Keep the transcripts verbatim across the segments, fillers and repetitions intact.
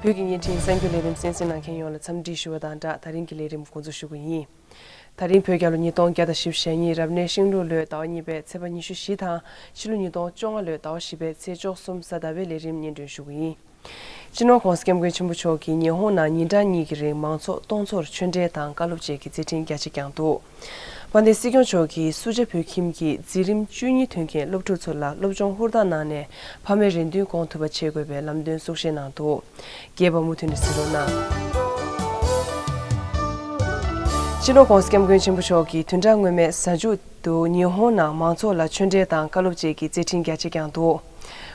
བོད་ཀྱི་བརྙན་འཕྲིན་གསར་འགྱུར་ལས་རིམ་གསན་གཟིགས་གནང་མཁན་ཡོངས་ལ་འཚམས་འདྲི་ཞུ་བ་དང་སྦྲགས། ད་རིང་གི་ལས་རིམ་འགོ་འཛུགས་ཞུ་གི་ཡིན། ད་རིང་བོད་རྒྱལ་ལོ་ཉིས་སྟོང་བརྒྱ་དང་བཞི་བཅུ་ཞེ་གཉིས་རབ་གནས་ཤིང་ལུག་ལོའི་ཟླ་བ་གཉིས་པའི་ཚེས་པ་ཉི་ཤུ་བཞི་དང་ཕྱི་ལོ་ཉིས་སྟོང་བཅོ་ལྔ་ལོའི་ཟླ་བ་བཞི་པའི་ཚེས་བཅུ་གསུམ་གཟའ་ཟླ་བའི་ལས་རིམ་སྙན་སྒྲོན་ཞུ་གི་ཡིན། སྤྱི་ནོར་༧གོང་ས་༧སྐྱབས་མགོན་ཆེན་པོ་མཆོག་གིས་ཉི་ཧོང་ནང་ཉིན་གྲངས་གཉིས་ཀྱི་རིང་མང་ཚོགས་སྟོང་ཚོར་ཆོས་འབྲེལ་དང་བཀའ་སློབ་བཅས་ཀྱི་མཛད་འཕྲིན་རྒྱ་ཆེ་བསྐྱངས་འདུག། དཔལ་ལྡན་སྲིད་སྐྱོང་མཆོག་གིས་སུ་ཇཱ་བོད་ཁྱིམ་གྱི་འཛིན་རིམ་བཅུ་གཉིས་ཐོན་མཁན་སློབ་ཕྲུག་ཚོ་ལ་སློབ་སྦྱོང་ཧུར་ཐག་གནང་ནས་ཕ་མའི་རེ་འདུན་སྐོང་ཐུབ་པ་བྱེད་དགོས་པའི་ལམ་སྟོན་གསུང་བཤད་གནང་འདུག། རྒྱས་པ་མུ་མཐུད་ནས་གཟིགས་རོགས་གནང་། སྤྱི་ནོར་༧གོང་ས་༧སྐྱབས་མགོན་ཆེན་པོ་མཆོག་གིས་བདུན་ཕྲག་སྔོན་མའི་གཟའ་མཇུག་ཏུ་ཉི་ཧོང་ནང་མང་ཚོགས་ལ་ཆོས་འབྲེལ་དང་བཀའ་སློབ་བཅས་ཀྱི་མཛད་འཕྲིན་རྒྱ་ཆེ་བསྐྱངས་འདུག།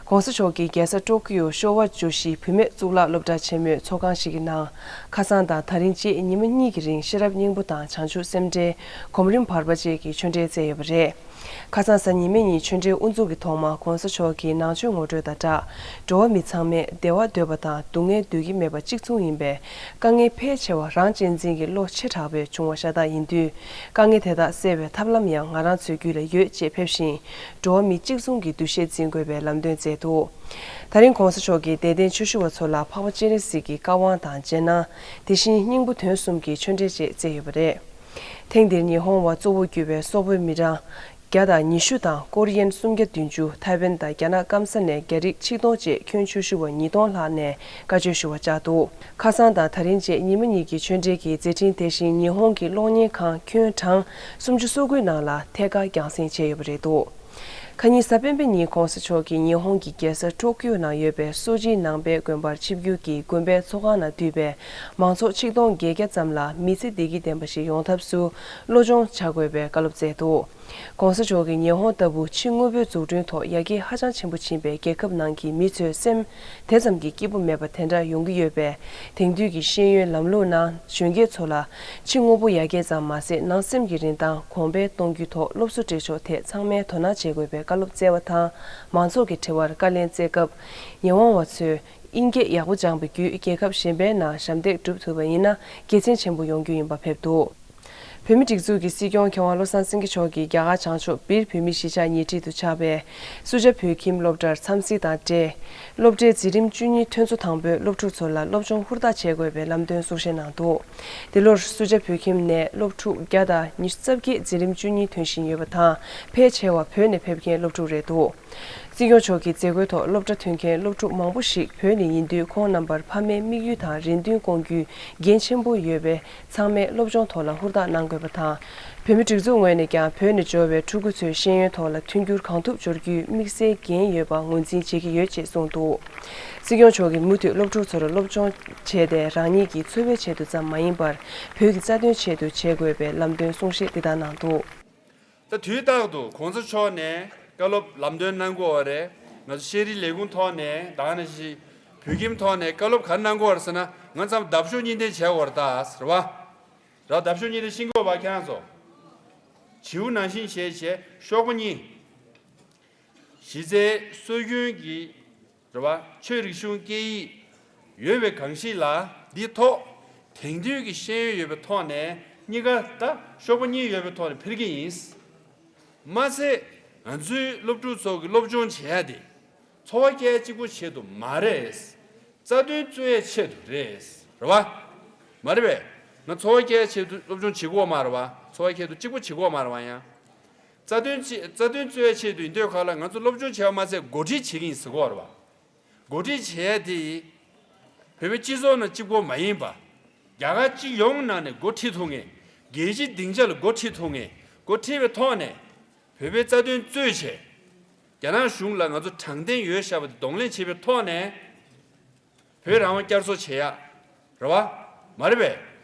༸གོང་ས་མཆོག་གིས་རྒྱལ་ས་ཀྲོ་ཀིའོ་ཤོ་ཝ་ཇོ་ཤི་བུད་མེད་གཙུག་ལག་སློབ་གྲྭ་ཆེན་མོའི་ཚོགས་ཁང་ཞིག་གི་ནང་ཁ་སང་དང་ད་རིང་བཅས་ཉི་མ་གཉིས་ཀྱི་རིང་ཤེས་རབ་སྙིང་པོ་དང་བྱང་ཆུབ་སེམས་འགྲེལ། གོམ་རིམ་བར་པ་བཅས་ཀྱི་ཆོས་འབྲེལ་སྩལ་ཡོད་པ་རེད། ཁ་སང་གཟའ་ཉི་མའི་ཉིན་ཆོས་འབྲེལ་དབུ་འཛུགས་ཀྱི་ཐོག་མར་༸གོང་ས་མཆོག་གིས་ནང་ཆོས་ངོ་སྤྲོད་དང་སྦྲགས། འགྲོ་བ་མི་ཚང་མས་བདེ་བ་འདོད་པ་དང་སྡུག་བསྔལ་འདོད་ཀྱི་མེད་པ་གཅིག་མཚུངས་ཡིན་པས། དཀའ་ངལ་ཕལ་ཆེ་བ་རང་གཅེས་འཛིན་གྱི་བློ་ཆེ་དྲགས་པས་བྱུང་བ་ཤ་སྟག་ཡིན་དུས། དཀའ་ངལ་དེ་དག་སེལ་བའི་ཐབས་ལམ་ཡང་ང་རང་ཚོའི་རྒྱུད་ལ་ཡོད་ཅེས་ཕེབས་ཤིང་། འགྲོ་བ་མི་གཅིག་མཚུངས་ཀྱི་འདུ་ཤེས་འཛིན་དགོས་པའི་ལམ་སྟོན་སྩལ་འདུག། ད་རིང་༸གོང་ས་མཆོག་གིས་དད་ལྡན་ཆོས་ཞུ་བ་ཚོ་ལ་འཕགས་པ་སྤྱན་རས་གཟིགས་ཀྱི་བཀའ་དབང་དང་རྗེས་གནང་། དེ་བཞིན་སྙིང་པོ་དོན་གསུམ་གྱི་ཆོས་འབྲེལ་བཅས་སྩལ་ཡོད་པ་རེད། ཐེངས་འདིར་ཉི་ཧོང་བ་གཙོ་བོ་གྱུར་པའི་སོག་པོའི་མི་གྲངས་བརྒྱ་དང་ཉི་ཤུ་དང་ཀོ་རི་ཡན་སུམ་བརྒྱ་བདུན་ཅུ། ཐའེ་ཝན་དང་རྒྱ་ནག་སྐམ་ས་ནས་རྒྱ་རིགས་ཆིག་སྟོང་བཅས་ཁྱོན་ཆེ་ཤོས་པ་ཉིས་སྟོང་ལྷག་ནས་བཀའ་ཆོས་ཞུ་བར་བཅར་འདུག། ཁ་སང་དང་ད་རིང་བཅས་ཉི་མ་གཉིས་ཀྱི་ཆོས་འབྲེལ་གྱི་མཛད་འཕྲིན་དེ་བཞིན་ཉི་ཧོང་གི་གློག་བརྙན་ཁང་ཁྱོན་གྲངས་སུམ་ཅུ་སོ་དགུའི་ནང་ལ་ཐད་ཀར་རྒྱང་སྲིང་བྱས་ཡོད་པ་རེད་འདུག། ཁ་ཉིན་གཟའ་སྤེན་པའི་ཉིན་༸གོང་ས་མཆོག་གིས་ཉི་ཧོང་གི་རྒྱལ་ས་ཊོ་ཀིའོ་ནང་ཡོད་པའི་སོ་ཇི་ནང་པའི་དགོན་པར་ཆིབས་བསྒྱུར་གྱིས་དགོན་པའི་ཚོགས་ཁང་ནང་འདུས་པའི་མང་ཚོགས་ཆིག་སྟོང་བརྒྱད་བརྒྱ་ཙམ་ལ་མི་ཚེ་བདེ་སྐྱིད་ལྡན་པ་ཞིག་ཡོང་ཐབས་སུ་བློ་སྦྱོང་བྱ་དགོས་པའི་བཀའ་སློབ་སྩལ་འདུག། ༸གོང་ས་མཆོག་གིས་ཉི་ཧོང་ལྟ་བུ་ཕྱི་དངོས་པོའི་འཛུགས་སྐྲུན་ཐོག་ཡར་རྒྱས་ཧ་ཅང་ཆེན་པོ་ཕྱིན་པས། རྒྱལ་ཁབ་ནང་གི་མི་ཚོའི་སེམས་དེ་ཙམ་གྱི་སྐྱིད་པོ་མེད་པ་དེ་འདྲ་ཡོང་གི་ཡོད་པས། དེང་དུས་ཀྱི་ཤེས་ཡོན་ལམ་ལུགས་ནང་གཞོན་སྐྱེས་ཚོ་ལ་ཕྱི་དངོས་པོ་ཡར་རྒྱས་ཙམ་མ་ཟད་ནང་སེམས་ཀྱི་རིན་ཐང་གོང་འཕེལ་གཏོང་རྒྱུའི་ཐོག་སློབ་གསོ་སྤྲད་ཕྱོགས་ཐད་ཚང་མས་དོ་སྣང་བྱེད་དགོས་པའི་བཀའ་སློབ་སྩལ་བ་དང་། མང་ཚོགས་ཀྱི་དྲི་བར་བཀའ་ལན་སྩལ་སྐབས། ཉི་ཧོང་བ་ཚོས་དབྱིན་སྐད་ཡག་པོ་སྦྱངས་པའི་བརྒྱུད་རྒྱལ་ཁབ་གཞན་པའི་ནང་ཞབས་འདེགས་བསྒྲུབ་ཐུབ་པ་ཡིན་ན་དགེ་མཚན་ཆེན་པོ་ཡོང་རྒྱུ་ཡིན་པ་ཕེབས་འདུག། བོད་མིའི་སྒྲིག་འཛུགས་ཀྱི་སྲིད་སྐྱོང་མཁས་དབང་བློ་བཟང་སེང་གེ་མཆོག་གིས་རྒྱ་གར་བྱང་ཕྱོགས་སྦིར་བོད་མིའི་གཞིས་ཆགས་ཉེ་འཁྲིས་སུ་ཆགས་པའི་སུ་ཇཱ་བོད་ཁྱིམ་སློབ་གྲྭར་འཚམས་གཟིགས་དང་འབྲེལ། སློབ་གྲྭའི་འཛིན་རིམ་བཅུ་གཉིས་ཐོན་ཚོ་དང་པོའི་སློབ་ཕྲུག་ཚོ་ལ་སློབ་སྦྱོང་ཧུར་ཐག་བྱེད་དགོས་པའི་ལམ་སྟོན་གསུང་བཤད་གནང་འདུག། འདི་ལོར་སུ་ཇཱ་བོད་ཁྱིམ་ནས་སློབ་ཕྲུག་བརྒྱ་དང་ཉི་ཤུ་རྩ་བརྒྱད་འཛིན་རིམ་བཅུ་གཉིས་ཐོན་བཞིན་ཡོད་པ་དང་། ཕལ་ཆེ་བ་བོད་ནས་ཕེབས་མཁན་སློབ་ཕྲུག་རེད་འདུག། སྲིད་སྐྱོང་མཆོག་གི་མཛད་སྒོའི་ཐོག་སློབ་གྲྭ་ཐོན་མཁན་སློབ་ཕྲུག་མང་པོ་ཞིག་བོད་ནས་ཡིན་དུས། ཁོང་རྣམ་པར་ཕ་མའི་དམིགས་ཡུལ་དང་རེ་འདུན་སྐོང་རྒྱུའི་འགན་ཆེན་པོ་ཡོད་པས། ཚང་མས་སློབ་སྦྱོང་ཐོག་ལ་ཧུར་ཐག་གནང་དགོས་པ་དང་། བོད་མིའི་སྒྲིག་འཛུགས་ངོས་ནས་ཀྱང་བོད་ནས་འབྱོར་བའི་ཕྲུ་གུ་ཚོའི་ཤེས་ཡོན་ཐོག་ལ་མཐུན་འགྱུར་གང་ཐུབ་སྦྱོར་རྒྱུའི་དམིགས་བསལ་འགན་ཡོད་པ་ངོས་འཛིན་བྱེད་ཀྱི་ཡོད་ཅེས་གསུངས་འདུག། སྲིད་སྐྱོང་མཆོག་གིས་མུ་མཐུད་སློབ་ཕྲུག་ཚོར་སློབ་སྦྱོང་བྱས་ཏེ། རང་ཉིད་ཀྱི་འཚོ་བའི་ཆེད་དུ་ཙམ་མ་ཡིན་པར། བོད་ཀྱི་རྩ་དོན་ཆེད་དུ་བྱེད་དགོས་པའི་ལམ་སྟོན་གསུང་བཤད་འདི་ལྟར་གནང་འདུག། ད་དུས་རྟག་ཏུ་༸གོང་ས་མཆོག་ནས་བཀའ་སློབ་ལམ་སྟོན་གནང་གི་ཡོད་རེད། ང་ཚོ་ཤེས་རིག་ལས་ཁུངས་ཐོག་ནས་ད་ག་ནང་བཞིན་བོད་ཁྱིམ་ཐོག་ནས་བཀའ་སློབ་ག་རེ་གནང་གི་ཡོད་རེད་ཟེར་ན། ང་ཚང་མ་འདབ་གཤོག་གཉིས་ལྡན་བྱེད་དགོས་རེད་ད་ཟེར་བ། ར་འདབ་གཤོག་གཉིས་ལྡན་ཤེས་ཀྱི་ཡོད་པ་ཁྱེད་རང་ཚོ། བྱིའུ་ནང་བཞིན་བྱས་བྱས་གཤོག་པ་གཉིས། གཞི་རྩའི་སྲོལ་རྒྱུན་གྱི་རེད་བ། ཆོས་རིག་གཞུང་སྐད་ཡིག་ཡོད་པའི་གང་ཞིག་ལ་འདིའི་ཐོག་དེང་དུས་ཀྱི་ཤེས་ཡོན་ཡོད་པའི་ཐོག་ནས་གཉིས་ཀ་ད་གཤོག་པ་གཉིས་ཡོད་པའི་ཐོག་ནས་འཕེལ་གྱི་ཡིན། མ་ཚད་ང་ཚོའི་སློབ་ཕྲུག་ཚོ་གི་སློབ་སྦྱོང་བྱེད་ཡ་དེ་འཚོ་བ་སྐྱེལ་གཅིག་པོ་ཆེད་དུ་མ་རེད། རྩ་དོན་རྩོད་ཡ་ཆེད་དུ་རེད། རེད་བ། མ་རེད་པས། ང་འཚོ་བ་སྐྱེལ་ཡ་ཆེད་དུ་སློབ་སྦྱོང་བྱེད་དགོས་མ་རེད་བ། འཚོ་བ་སྐྱེལ་དུ་གཅིག་པོ་བྱེད་དགོས་མ་རེད་བ་ཡང་། རྩ་དོན་ཆེ་རྩ་དོན་རྩོད་ཡ་ཆེད་དུ་ཡིན་དུས་ག་ལ་ང་ཚོ་སློབ་སྦྱོང་བྱས་པ་མ་ཚད་འགོ་ཁྲིད་བྱེད་ཀྱི་ཡིན་ཟེར་གོ་རེད་བ། འགོ་ཁྲིད་བྱས་དེ་བོད་པའི་སྤྱི་ཚོགས་ནང་གཅིག་པོ་མ་ཡིན་པ། རྒྱ་གར་སྤྱི་ཡོངས་ནང་ནས་འགོ་ཁྲིད་ཐུབ་མཁན། རྒྱལ་སྤྱིའི་སྡིངས་ཆ་ལ་འགོ་ཁྲིད་ཐུབ་མཁན། འགོ་ཁྲིད་པའི་ཐོག་ནས་བོད་པའི་རྩ་དོན་རྩོད་བྱས། རྒྱ་ནག་གཞུང་ལ་ང་ཚོ་དྲང་བདེན་ཡོད་བཞག་པ་དེ་གདོང་ལེན་བྱེད་པའི་ཐོག་ནས། བོད་རང་དབང་བསྐྱར་གསོ་བྱེད་ཡ། རེད་བ། མ་རེད་པས།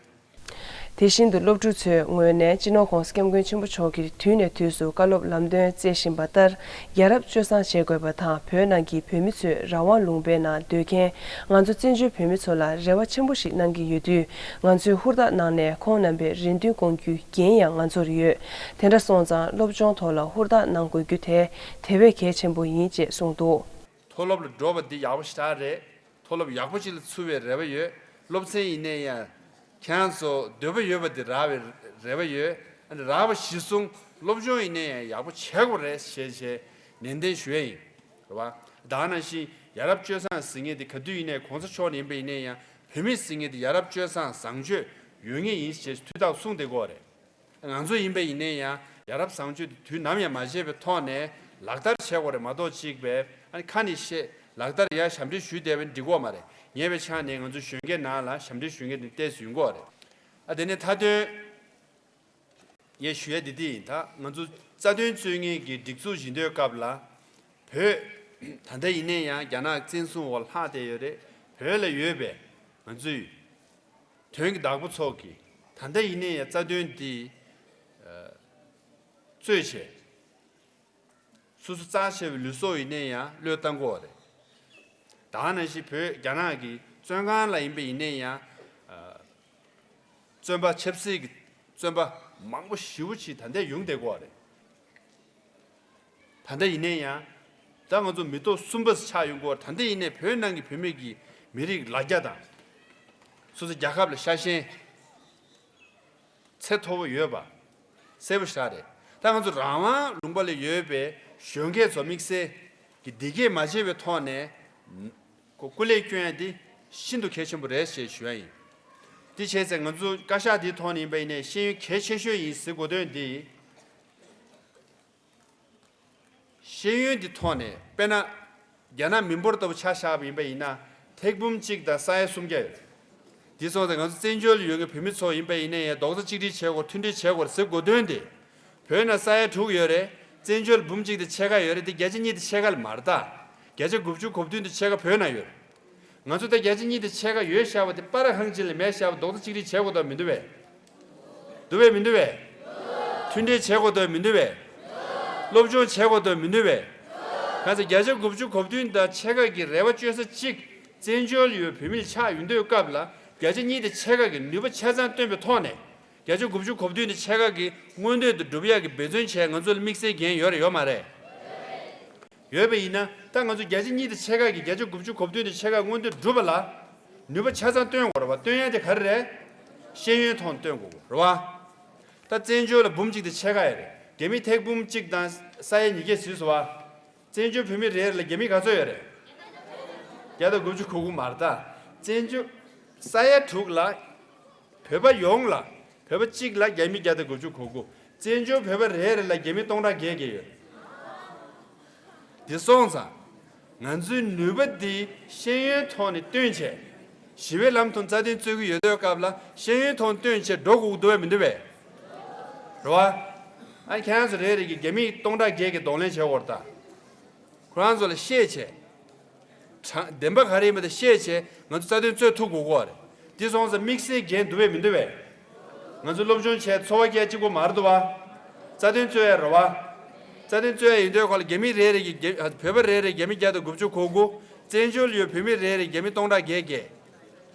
དེ་བཞིན་དུ་སློབ་ཕྲུག་ཚོའི་ངོས་ནས་སྤྱི་ནོར་༸གོང་ས་༸སྐྱབས་མགོན་ཆེན་པོ་མཆོག་གིས་དུས་ནས་དུས་སུ་བཀའ་སློབ་ལམ་སྟོན་སྩལ་བཞིན་པ་ལྟར། ཡ་རབས་སྤྱོད་བཟང་བྱེད་དགོས་པ་དང་། བོད་ནང་གི་བོད་མི་ཚོས་རང་དབང་ལུང་པའི་ནང་སྡོད་མཁན་ང་ཚོ་བཙན་བྱོལ་བོད་མི་ཚོ་ལ་རེ་བ་ཆེན་པོ་ཞིག་གནང་གི་ཡོད་དུས། ང་ཚོས་ཧུར་ཐག་གནང་ནས་ཁོང་རྣམ་པའི་རེ་འདུན་སྐོང་རྒྱུའི་འགན་ཡང་ང་ཚོར་ཡོད། དེ་འདྲ་སོང་ཙང་སློབ་སྦྱོང་ཐོག་ལ་ཧུར་ཐག་གནང་དགོས་རྒྱུ་དེ་དེ་བས་གལ་ཆེན་པོ་ཡིན་ཅེས་གསུངས་འདུག། མཐོ་སློབ་ལ་འགྲོ་བ་འདི་ཡག་པོ་ཞེ་དྲག་རེད། མཐོ་སློབ་ཡག་པོ་ཅིག་ལ་ཚུད་པའི་རེ་བ་ཡོད། སློབ་ཚན་ཡིན་ནའི་ཡང་ཁྱེད་རང་ཚོ་འདོད་པ་ཡོད་པ་འདི་རག་པའི་རེ་བ་ཡོད། ཨ་ནི་རག་པ་གཞིར་བཟུང་སློབ་སྦྱོང་ཡིན་ནའི་ཡང་ཡག་པོ་བྱེད་དགོས་རེད་ཞེས་ཞེས་ནན་ཏན་ཞུ་ཡ་ཡིན། རེད་བ། ད་ག་ནང་བཞིན་ ཡ་རབས་སྤྱོད་བཟང་ཟེར་མཁན་དེ་ག་དུས་ཡིན་ནའི་གོང་ས་མཆོག་ནས་ཡིན་པ་ཡིན་ན་ཡང་བོད་མི་ཟེར་མཁན་དེ་ཡ་རབས་སྤྱོད་བཟང་བཟང་སྤྱོད་ཡོད་མཁན་ཡིན་ཞེས་ཐུགས་ཐག་གསུངས་བསྡད་ཀྱི་ཡོད་རེད། ང་ཚོ་ཡིན་པ་ཡིན་ནའི་ཡང་ཡ་རབས་བཟང་སྤྱོད་དེ་དུས་ནམ་ཡང་མ་བརྗེད་པའི་ཐོག་ནས་ལག་བསྟར་བྱེད་དགོས་རེད་མ་གཏོགས་གཅིག་པས་ཨ་ནི་ཁ་ནས་བཤད་ལག་བསྟར་ཡ་ཞབས་འདྲེན་ཞུས་བསྡད་པ་ཡིན་འགྲིག་གི་མ་རེད། ཉེ་བའི་ཆར་ནས་ང་ཚོ་གཞོན་སྐྱེས་ནང་ལ་ཞབས་འདྲེན་ཞུ་མཁན་དེ་ཏོག་ཙམ་ཡོང་གི་ཡོད་རེད། ཨ་དེ་ནས་མཐའ་དོན། ངས་ཞུ་ཡ་འདི་འདི་ཡིན། ད་ང་ཚོ་རྩ་དོན་རྩོད་མཁན་གྱི་སྒྲིག་འཛུགས་བཞི་མདོའི་སྐབས་ལ་བོད་ད་ལྟ་ཡིན་ནའི་ཡང་རྒྱ་ནག་བཙན་བཟུང་འོག་ལྷག་བསྡད་ཡོད་རེད། བོད་ལ་ཡོད་པའི་ང་ཚོའི་དོན་གྱི་བདག་པོ་ཚོ་གིས་ད་ལྟ་ཡིན་ནའི་ཡང་རྩ་དོན་འདི་རྩོད་བྱས། སོ་སོ་རྩ་ཆེ་བའི་ལུས་སྲོག་ཡིན་ནའི་ཡང་བློས་བཏང་གི་ཡོད་རེད། ད་ག་ནང་བཞིན་བོད་རྒྱ་ནག་གི་བཙོན་ཁང་ལ་ཡིན་པ་ཡིན་ནའི་ཡང་ཨ། བཙོན་པ་ཆབ་སྲིད་ཀྱི་བཙོན་པ་མང་པོ་ཞེ་པོ་ཅིག་ད་ལྟ་ཡོང་བསྡད་ཀྱི་ཡོད་རེད། ད་ལྟ་ཡིན་ནའི་ཡང་ད་ང་ཚོ་མི་ཐོག་གསུམ་པ་ཆགས་ཡོང་གི་ཡོད་རེད། ད་ལྟ་ཡིན་ནའི་བོད་ནང་གི་བོད་མི་གི་མི་རིགས་ལ་རྒྱ་དང་། སོ་སོ་རྒྱལ་ཁབ་ལ་ཤ་ཞེན། ཚད་མཐོ་པོ་ཡོད་པ། གསལ་པོ་ཞིག་རེད། ད་ང་ཚོ་རང་དབང་ལུང་པ་ལ་ཡོད་པའི་གཞོན་སྐྱེས་ཚོ་དམིགས་བསལ་གྱི་བདེ་སྐྱིད་མ་བརྗེད་པའི་ཐོག་ནས་ཀོ་སྐུ་ལས་བསྐྱོན་ཡ་འདི་ཤིན་ཏུ་གལ་ཆེན་པོ་རེད་ཞེས་ཞུ་ཡ་ཡིན། དེ་བྱས་ཚེ་ང་ཚོ་བཀའ་ཤག་འདིའི་ཐོག་ནས་ཡིན་པ་ཡིན་ནའི་ཤེས་ཡོན་གལ་ཆེ་ཤོས་ཡིན་ཟེར་དགོས་དོན་འདི། ཤེས་ཡོན་འདི་ཐོག་ནས་དཔེར་ན། རྒྱ་ནག་མི་འབོར་ལྟ་བུ་ཆ་བཞག་པ་ཡིན་པ་ཡིན་ན་ཐེར་འབུམ་གཅིག་དང་ས་ཡ་སུམ་བརྒྱ་ཡོད། འདི་སོང་ཙང་ང་ཚོ་བཙན་བྱོལ་ཡོད་མཁན་བོད་མི་ཚོ་ཡིན་པ་ཡིན་ན་ཡང་རྡོག་རྩ་གཅིག་སྒྲིལ་བྱེད་དགོས་མཐུན་སྒྲིལ་བྱེད་དགོས་ཟེར་དགོས་དོན་དེ། བོད་ན་ས་ཡ་དྲུག་ཡོད་རེད། བཙན་བྱོལ་འབུམ་གཅིག་དང་ཕྱེད་ཀ་ཡོད་རེད། དེ་བརྒྱ་ཆ་གཉིས་དང་ཕྱེད་ཀ་ལས་མ་རེད་ད། བརྒྱ་ཆ་དགུ་བཅུ་གོ་བདུན་དང་ཕྱེད་ཀ་བོད་ན་ཡོད་རེད། ང་ཚོ་ད་བརྒྱ་ཆ་གཉིས་དང་ཕྱེད་ཀ་ཡོད་བཞག་པ་དེ་པར་ཧང་ཅིག་ལས་མེད་བཞག་པ་རྡོག་རྩ་གཅིག་སྒྲིལ་བྱེད་དགོས་དོན་མི་འདུག་བས། འདུག་བས་མི་འདུག་བས། མཐུན་སྒྲིལ་བྱེད་དགོས་དོན་མི་འདུག་བས། སློབ་སྦྱོང་བྱེད་དགོས་དོན་མི་འདུག་བས། གང་ཟེར་བརྒྱ་ཆ་དགུ་བཅུ་གོ་བདུན་དང་ཕྱེད་ཀ་གི་རེ་བ་བཅོལ་ས་གཅིག་བཙན་བྱོལ་ཡོད་བོད་མི་ཆགས་ཡོང་དུས་སྐབས་ལ་བརྒྱ་ཆ་གཉིས་དང་ཕྱེད་ཀ་གི་ནུས་པ་ཆ་ཚང་བཏོན་པའི་ཐོག་ནས་བརྒྱ་ཆ་དགུ་བཅུ་གོ་བདུན་དང་ཕྱེད་ཀ་གི་མངོན་འདོད་དུ་འགྲུབ་ཡག་གི་འབད་བརྩོན་བྱས་ང་ཚོ་ལ་དམིགས་བསལ་འགན་ཡོད་རེད་ཡོད་མ་རེད། ཡོད་པ་ཡིན་ན་ད་ང་ཚོ་བརྒྱ་ཆ་གཉིས་དང་ཕྱེད་ཀ་གིས་བརྒྱ་ཆ་དགུ་བཅུ་གོ་བདུན་དང་ཕྱེད་ཀ་མངོན་འདོད་སྒྲུབ་པ་ལ་ནུས་པ་ཆ་ཚང་བཏོན་དགོས་རེད་བ། བཏོན་ཡ་དེ་ག་རེ་རེད། ཤེས་ཡོན་ཐོག་ནས་བཏོན་དགོས་རེད་བ། ད་བཙན་བྱོལ་ལ་འབུམ་གཅིག་དང་ཕྱེད་ཀ་ཡོད་རེད། རྒྱ་མི་ཐེར་འབུམ་གཅིག་དང་ས་ཡ་ཉིས་བརྒྱ་ཟིན་སོང་བ། བཙན་བྱོལ་བོད་མི་རེ་རེ་ལ་རྒྱ་མི་ག་ཚོད་ཡོད་རེད། བརྒྱ་དང་དགུ་བཅུ་གོ་དགུ་མ་རེད་ད། བཙན་བྱོལ་ས་ཡ་དྲུག་ལ། བོད་པ་ཡོངས་ལ་བོད་པ་གཅིག་ལ་རྒྱ་མི་བརྒྱ་དང་དགུ་བཅུ་གོ་དགུ། བཙན་བྱོལ་བོད་པ་རེ་རེ་ལ་རྒྱ་མི་སྟོང་ཕྲག་བརྒྱད་བརྒྱད་ཡོད། དེ་སོང་ཙང་། ང་ཚོའི་ནུས་པ་འདི་ཤེས་ཡོན་ཐོག་ནས་བཏོན་བྱས། ཞི་བའི་ལམ་དུ་རྩ་དོན་རྩོད་ཀྱི་ཡོད་དུས་སྐབས་ལ་ཤེས་ཡོན་ཐོག་ནས་བཏོན་བྱས་འགྲོ་དགོས་ཀྱི་འདུག་བས་མི་འདུག་བས། རེད་བ། ཨ་ཁྱེད་རང་ཚོ་རེ་རེ་གིས་རྒྱ་མི་སྟོང་ཕྲག་བརྒྱད་ཀྱི་གདོང་ལེན་བྱེད་དགོས་རེད་ད། ཁོ་རང་ཚོ་ལ་བཤད་བྱས། དྲང་བདེན་པ་ག་རེ་ཡིན་པ་དེ་བཤད་བྱས་ང་ཚོ་རྩ་དོན་རྩོད་ཐུབ་དགོས་ཀྱི་རེད། འདི་སོང་ཙང་དམིགས་བསལ་འགན་འདུག་བས་མི་འདུག་བས། ང་ཚོ་སློབ་སྦྱོང་བྱས་འཚོ་བ་སྐྱེལ་གཅིག་པོ་མ་རེད་འདུག་བ། རྩ་དོན་རྩོད་ཡ་རེད་བ། རྩ་དོན་རྩོད་ཡ་ཡིན་དུས་ཁོ་ལ་རྒྱ་མི་རེ་རེ་གིས་རྒྱ་བོད་པ་རེ་རེ་རྒྱ་མི་བརྒྱ་དང་དགུ་བཅུ་གོ་དགུ། བཙན་བྱོལ་ཡོད་བོད་མི་རེ་རེ་རྒྱ་མི་སྟོང་ཕྲག་བརྒྱད་བརྒྱད།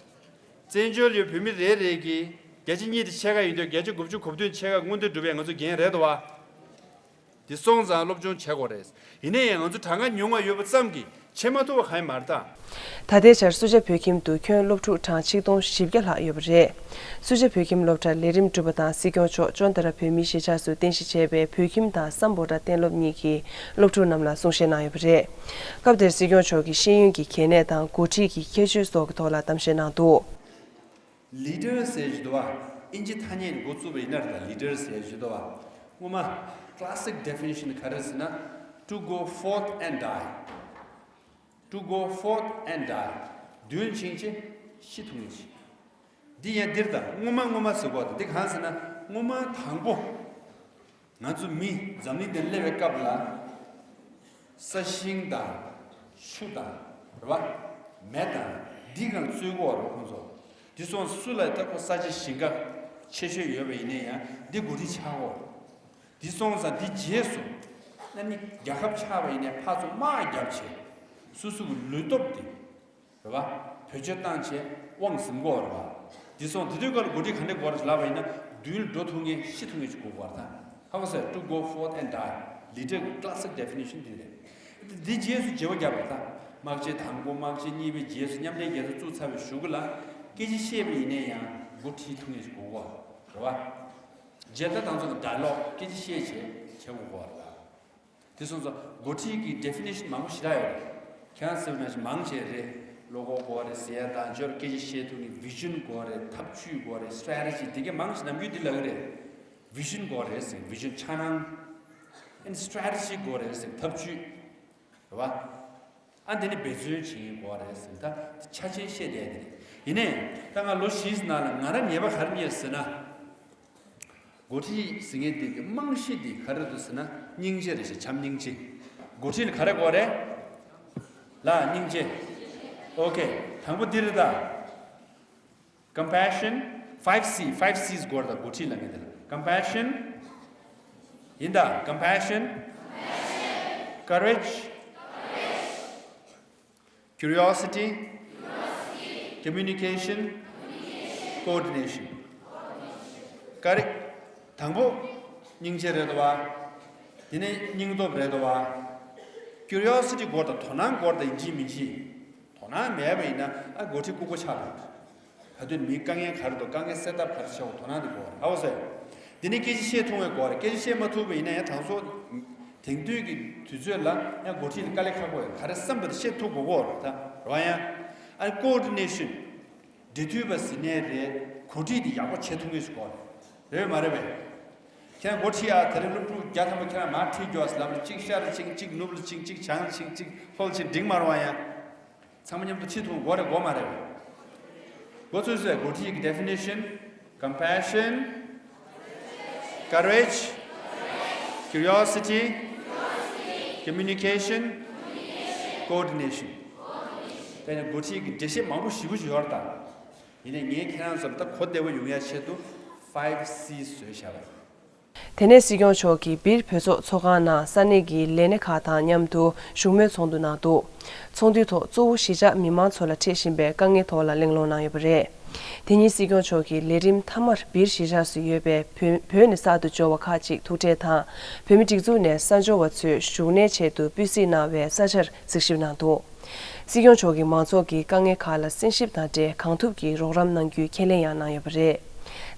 བཙན་བྱོལ་ཡོད་བོད་མི་རེ་རེ་གིས་བརྒྱ་ཆ་གཉིས་དང་ཕྱེད་ཀ་ཡིན་དུས་བརྒྱ་ཆ་དགུ་བཅུ་གོ་བདུན་ཕྱེད་ཀ་མངོན་འདོད་སྒྲུབ་ཡ་ང་ཚོ་འགན་རེད་འདུག་བ། དེ་སོང་ཙང་སློབ་སྦྱོང་བྱེད་དགོས་རེད། ཡིན་ན་ཡང་ང་ཚོ་གྲངས་ཀ་ཉུང་བ་ཡོད་པ་ཙམ་གྱིས་བྱེད་མ་ཐུབ་པ་གང་ཡང་མ་རེད་ད། ད་ལྟའི་ཆར་སུ་ཇཱ་བོད་ཁྱིམ་དུ་ཁྱོན་སློབ་ཕྲུག་གྲངས་ཆིག་སྟོང་བཞི་བརྒྱ་ལྷག་ཡོད་པ་རེད། སུ་ཇཱ་བོད་ཁྱིམ་སློབ་གྲྭར་ལས་རིམ་གྲུབ་པ་དང་སྲིད་སྐྱོང་མཆོག་ཅོན་ཏ་ར་བོད་མིའི་གཞིས་ཆགས་སུ་རྟེན་གཞི་བྱས་པའི་བོད་ཁྱིམ་དང་སམ་བྷོ་ཊ་གཏན་སློབ་གཉིས་ཀྱི་སློབ་ཕྲུག་རྣམས་ལ་གསུང་བཤད་གནང་ཡོད་པ་རེད། སྐབས་དེར་སྲིད་སྐྱོང་མཆོག་གིས་ཤེས་ཡོན་གྱི་གལ་གནད་དང་འགོ་ཁྲིད་ཀྱི་ཁྱད་ཆོས་སོགས་ཀྱི་ཐོག་ལ་གཏམ་བཤད་གནང་འདུག་ལི་ཌར་ཟེར་ཞུ་དོ་བ། ཨིན་ཇི་ཐ་སྙད་འགོ་བཙུགས་པ་ཡིན་ན་རེད་ད། ལི་ཌར་ཟེར་ཞུ་དོ་བ། སྔོན་མ་classic definition ག་རེ་ཟེར་ན། To go forth and die. To go forth and die. མདུན་ཕྱིན་ཆད་ཤི་ཐུབ་ངེས་ཤིག་འདི་ཡང་འདིར་ད་སྔོན་མ་སྔོན་མ་ཟེར་གོ་ད་འདི་གང་ཟེར་ན་སྔོན་མ་དང་པོ། ང་ཚོ་མི་འཛམ་གླིང་འདིར་སླེབས་པའི་སྐབས་ལ། ས་ཞིང་དང་ཆུ་དང་རེད་བ། མེ་དང་འདི་གང་བཙོས་གོ་རེད་ཁོང་ཚོ། འདི་སོང་སུ་ལ་ད་ཁོ་ས་ཆ་ཞིང་ཁ་ཆེ་ཤོས་ཡོད་པ་ཡིན་ན་ཡང་འདི་འགོ་ཁྲིད་ཆགས་གོ་འདི་སོང་ཙང་འདི་རྗེས་སུ་ཨ་ནི་རྒྱལ་ཁབ་ཆགས་པ་ཡིན་ནའི་ཕར་ཚུར་དམག་རྒྱབ་བྱས་སོ་སོ་གི་ལུས་སྟོབས་དེ་རེད་བ། བེད་སྤྱོད་བཏང་བྱས་དབང་ཟིན་གོ་རེད་བ། འདི་སོང་དེ་དུས་སྐབས་ལ་འགོ་ཁྲིད་ག་འདྲ་དགོས་རེད་ལབ་པ་ཡིན་ན་མདུན་ལ་འགྲོ་ཐུབ་མཁན་ཤི་ཐུབ་མཁན་ཞིག་དགོས་གོ་རེད་ད། ཧ་གོ་སོང་། To go forth and die. ལི་ཌར་གྱི་classic definition འདི་རེད། འདི་རྗེས་སུ་བརྗེ་པོ་བརྒྱབ་པ་དང་། དམག་ཆེན་དང་པོ་དམག་ཆེན་གཉིས་པའི་རྗེས་སུ་མཉམ་འབྲེལ་རྒྱལ་ཚོགས་བཙུགས་ཚར་བའི་གཞུག་གུ་ལ་སྐད་ཆ་བཤད་པ་ཡིན་ན་ཡང་འགོ་ཁྲིད་ཐུབ་མཁན་ཞིག་དགོས་གོ་རེད་བ། རྗེས་ལ་དང་ཚོ་གི་dialogue སྐད་ཆ་བཤད་བྱས་བྱེད་དགོས་གོ་རེད་བ། དེ་སོང་ཙང་འགོ་ཁྲིད་ཀྱི་definition མང་པོ་ཞེ་དྲག་ཡོད་རེད། ཁྱེད་རང་ཟེར་བ་ནང་བཞིན་མང་ཆེ་རེད། བློ་ཁོག་དགོས་རེད་ཟེར་ཡ་དང་། འབྱོར་སྐད་ཆ་བཤད་ཐུབ་ནི་བི་ཤན་དགོས་རེད། ཐབས་ཇུས་དགོས་རེད། སི་ཊེ་རེ་ཊི་ཇི་དེ་གས་མང་ཆེ་ནམ་རྒྱུན་འདི་ལབ་ཀྱི་རེད། བི་ཤན་དགོས་རེད་ཟེར། བི་ཤན་འཆར་སྣང་། ཨན་སི་ཊེ་རེ་ཊི་ཇི་དགོས་རེད་ཟེར། ཐབས་ཇུས། རེད་བ། ཨ་འདི་ནི་འབད་བརྩོན་བྱེད་མཁན་དགོས་རེད་ཟེར། ད་ཆ་ཆེན་བཤད་བསྡད་དེ་རེད། ཡིན་ནའི་ད་ང་ལོ་བཞིའི་ནང་ལ་ང་རང་ངེས་པ་ག་རེ་རྙེད་ཟེར་ན། འགོ་ཁྲིད་ཟེར་མཁན་འདི་གི་རྨང་གཞི་འདི་ག་རེ་འདུག་ཟེར་ན། སྙིང་རྗེ་རེད་ཤག་བྱམས་སྙིང་རྗེ། འགོ་ཁྲིད་ལ་ག་རེ་དགོས་རེད། ལ་སྙིང་རྗེ། ཨོ་ཁེ། དང་པོ་འདི་རེད་ད། Compassion, five C, five C's དགོས་རེད་ད། འགོ་ཁྲིད་ལ་ངེས་དེ་ལ། Compassion. ཡིན་ད། Compassion. Courage. Curiosity. Communication. Coordination. Correct. དང་པོ་སྙིང་རྗེ་རེད་དོ་བ། དེ་ནས་སྙིང་སྟོབས་རེད་དོ་བ། Curiosity དགོས་ད། དོ་སྣང་དགོས་ད། ཡིན་གཅིག་མིན་གཅིག་དོ་སྣང་མེད་པ་ཡིན་ན་ཨ་འགོ་ཁྲིད་ལྐུགས་པ་ཆགས་འགྲོ། ག་དུས་མིའི་དཀའ་ངལ་ག་རེ་འདུག་དཀའ་ངལ་སེལ་ཐབས་ག་རེ་བྱེད་དགོས། དོ་སྣང་དེ་དགོས་རེད། ཧ་གོ་སོང་། དེ་ནས་སྐད་ཆ་བཤད་ཐུབ་པའི་དགོས་རེད། སྐད་ཆ་བཤད་མ་ཐུབ་པ་ཡིན་ན་ཡང་དྲང་སྲོང་དེང་དུས་ཀྱི་དུས་ཚོད་ལ་ཡང་འགོ་ཁྲིད་ལ་དཀའ་ལས་ཁག་པོ་ཡོད། ག་རེ་བསམ་པ་དེ་བཤད་ཐུབ་དགོས་ཀྱི་ཡོད་རེད་ད། རེད་བ། ཡང་ཨ་ནི་ཀོ་ཨོ་ཌི་ནེ་ཤན། འབྲེལ་མཐུད་པ་ཟེར་ནའི་རེད། འགོ་ཁྲིད་དེ་ཡག་པོ་བྱེད་ཐུབ་མཁན་ཞིག་དགོས་རེད། རེད་མ་རེད་པས། ཁྱེད་རང་འགོ་ཁྲིད་ཨ། དེ་རིང་སློབ་ཕྲུག་བརྒྱ་ཐམ་པ་ཁྱེད་རང་མར་ཁྲིད་རྒྱུ་ཨ། ལམ་ལ་གཅིག་ཤར་ཕྱིན་གཅིག་ནུབ་ལ་ཕྱིན་གཅིག་བྱང་ལ་ཕྱིན་གཅིག་ལྷོ་ལ་ཕྱིན་འགྲིག་མ་རེད་བ། ཡང་ཚང་མ་མཉམ་དུ་ཁྲིད་ཐུབ་དགོས་རེད་དགོས་མ་རེད། འགོ་ཚུགས་སའི་འགོ་ཁྲིད་ཀྱི་ཌེ་ཕི་ནེ་ཤན། Compassion, courage, curiosity, communication, coordination. དེ་ནི་འགོ་ཁྲིད་ཀྱི་འགྲེལ་བཤད་མང་པོ་ཞེ་པོ་ཞིག་ཡོད་རེད་ད། ཡིན་ནའི་ངས་ཁྱེད་རང་ཚོར་ད་གོ་བདེ་པོ་ཡོང་ཡ་ཆེད་དུ་five C's བཟོས་བཞག་པ་རེད། དེ་ནས་སྲིད་སྐྱོང་མཆོག་གིས་སྦིར་བོད་སོག་ཚོགས་ཁང་ནང་ས་གནས་ཀྱི་ལས་སྣེ་ཁག་དང་མཉམ་དུ་བཞུགས་མོལ་ཚོགས་འདུ་གནང་འདུག་ཚོགས་འདུའི་ཐོག་གཙོ་བོ་གཞིས་ཆགས་མི་མང་ཚོ་ལ་འཕྲད་བཞིན་པའི་དཀའ་ངལ་ཐོག་ལ་གླེང་སློང་གནང་ཡོད་པ་རེད། དེ་ཉིན་སྲིད་སྐྱོང་མཆོག་གིས་ལས་རིམ་མཐའ་མར་སྦིར་གཞིས་ཆགས་སུ་ཡོད་པའི་བོད་བོད་ནས་གསར་དུ་འབྱོར་བ་ཁག་ཅིག་ཐུག་འཕྲད་དང་། བོད་མི་སྒྲིག་འཛུགས་ནས་གསར་འབྱོར་བ་ཚོའི་བཞུགས་གནས་ཆེད་དུ་སྤུས་གཟིགས་གནང་བའི་ས་ཆར་གཟིགས་ཞིབ་གནང་འདུག་སྲིད་སྐྱོང་མཆོག་གིས་མང་ཚོགས་ཀྱི་དཀའ་ངལ་ཁག་ལ་གསན་ཞིབ་དང་འབྲེལ་གང་ཐུབ་ཀྱིས་རོགས་རམ་གནང་རྒྱུའི་ཁས་ལེན་ཡང་གནང་ཡོད་པ་རེད།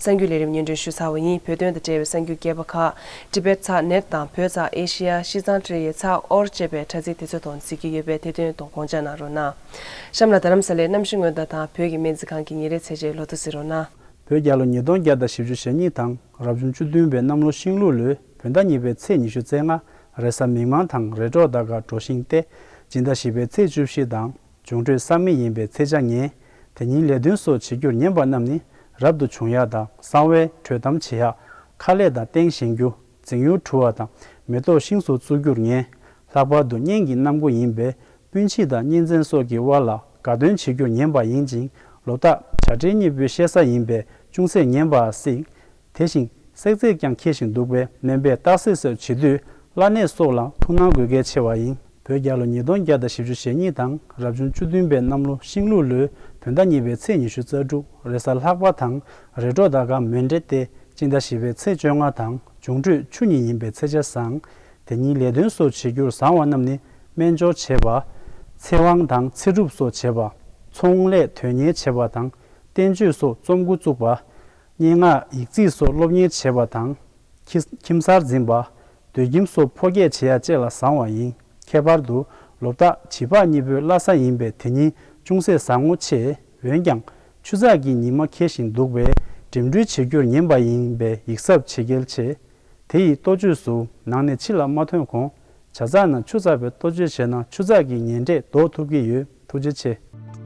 གསར་འགྱུར་ལས་རིམ་སྙན་སྒྲོན་ཞུ་ཚར་བ་ཡིན། བོད་དོན་དང་འབྲེལ་བའི་གསར་འགྱུར་རྒྱས་པ་ཁག་ཏི་བེད་ཚག་ནེ་ཊི་དང་བོད་ཚག་ཨེ་ཤི་ཡ། ཤིས་ཙང་ཀྲི་ཡའི་ཚག་ཨོར་ཅེས་པའི་དྲ་ཚིགས་དེ་ཚོའི་ཐོག་གཟིགས་ཀྱི་ཡོད་པས་དེ་དོན་དུ་དགོངས་འཇགས་གནང་རོགས་གནང་། གཤམ་ལ་རྡ་རམ་ས་ལའི་གནམ་གཤིས་སྔོན་བརྡ་དང་བོད་ཀྱི་སྨན་རྩིས་ཁང་གི་ཉིན་རེའི་ཚེས་བཅད་ལོ་ཐོ་གཟིགས་རོགས་གནང་། བོད་རྒྱལ་ལོ་ཉིས་སྟོང་བརྒྱ་དང་བཞི་བཅུ་ཞེ་གཉིས་དང་རབ་བྱུང་བཅུ་བདུན་པའི་གནམ་ལོ་ཤིང་ལུག་ལོའི་བོད་ཟླ་གཉིས་པའི་ཚེས་ཉི་ཤུ་རྩ་ལྔ། རེས་གཟའ་མིག་དམར་དང་རེས་གྲོགས་ཟླ་སྐར་གྲོ་བཞིན་ཏེ། སྤྱི་ཟླ་བཞི་པའི་ཚེས་བཅུ་བཞི་དང་། འབྱུང་འཕྲོད་ས་མི་ཡིན་པའི་ཚེས་ཆ་ངེས། དེ་ཉིན་ལས་དོན་སོགས་བྱེད་རྒྱུར་ཉན་པ་རྣམས་ནི་རབ་ཏུ་བྱུང་ཡག་དང་གསང་བའི་གྲོས་གཏམ་བྱེད་ཡག་ཁ་ལས་དང་སྟེང་བཞེངས་རྒྱུ། འཛིང་ཡུལ་གྲུ་བ་དང་མེ་ཏོག་ཤིང་སོགས་བཙུགས་རྒྱུར་ངན། ལྷག་པར་དུ་གཉེན་གྱི་གནམ་སྒོ་ཡིན་པས་སྤུན་མཆེད་དང་གཉེན་ཚན་སོགས་ཀྱི་དབར་ལ་དགའ་སྟོན་བྱེད་རྒྱུར་ཉན་པ་ཡིན་ཅིང་ལོ་རྟགས་བྱ་སྤྲེལ་གཉིས་པོའི་བཤད་ས་ཡིན་པས་ཅུང་ཟད་ཉན་པ་སྲིད། དེ་བཞིན་བསྲེག་རྫས་ཀྱང་འཁེལ་བཞིན་འདུག་པས་སྨན་པས་བརྟག་དཔྱད་སོགས་བྱེད་དུས་བླ་གནས་སོགས་ལ་ཐུགས་སྣང་དགོས་གལ་ཆེ་བ་ཡིན། བོད་རྒྱལ་ལོ་ཉིས་སྟོང་བརྒྱ་དང་བཞི་བཅུ་ཞེ་གཉིས་དང་རབ་བྱུང་བཅུ་བདུན་པའི་གནམ་ལོ་ཤིང་ལུག་ལོའི་བོད་ཟླ་གཉིས་པའི་ཚེས་ཉི་ཤུ་རྩ་དྲུག་རེས་གཟའ་ལྷག་པ་དང་རེས་གྲོགས་ཟླ་སྐར་མོན་འདྲེ་སྟེ་སྤྱི་ཟླ་བཞི་པའི་ཚེས་བཅོ་ལྔ་དང་འབྱུང་འཕྲོད་ཆུ་གཉིས་ཡིན་པའི་ཚེས་ཆ་བཟང་། དེ་ཉིན་ལས་དོན་སོགས་བྱེད་རྒྱུར་བཟང་བ་རྣམས་ནི་སྨན་སྦྱོར་བྱེད་པ། ཚེ་དབང་དང་ཚེ་སྒྲུབ་སོགས་བྱེད་པ། ཚོང་ལས་དོན་གཉེར་བྱེད་པ་དང་བསྟན་བཅོས་སོགས་རྩོམ་འགོ་བཙུགས་པ། སྙན་ངག་ཡིག་རྩིས་སོགས་སློབ་གཉེར་བྱེད་པ་དང་། ཁྱི་ཁྱིམ་གསར་འཛིན་པ། སྡོད་ཁྱིམ་སོགས་འཕོ་སྐྱེད་བྱེད་ཡ་བཅས་ལ་བཟང་བ་ཡིན། ཁྱད་པར་དུ་ལོ་རྟགས་བྱིས་པ་གཉིས་པོའི་བླ་གཟའ་ཡིན་པས་དེ་ཉིན་ཅུང་ཟད་བཟང་ངོ་ཆེ། འོན་ཀྱང་ཆུ་ཚགས་ཀྱི་ཉི་མ་འཁེལ་བཞིན་འདུག་པས་འགྲིམ་འགྲུལ་བྱེད་རྒྱུར་ཉན་པ་ཡིན་པས་ཡིག་ཚབས་བྱེད་གལ་ཆེ། དེ་ཡི་གཏོ་བཅོས་སུ་ནང་ནས་ཕྱི་ལ་མ་ཐོན་གོང་ཇ་ཚགས་ནང་ཆུ་ཚགས་པའི་གཏོ་བཅོས་བྱས་ན་ཆུ་ཚགས་ཀྱི་ཉེ་འབྲས་ལྡོག་ཐུབ་ཀྱི་ཡོད། ཐུགས་རྗེ་ཆེ།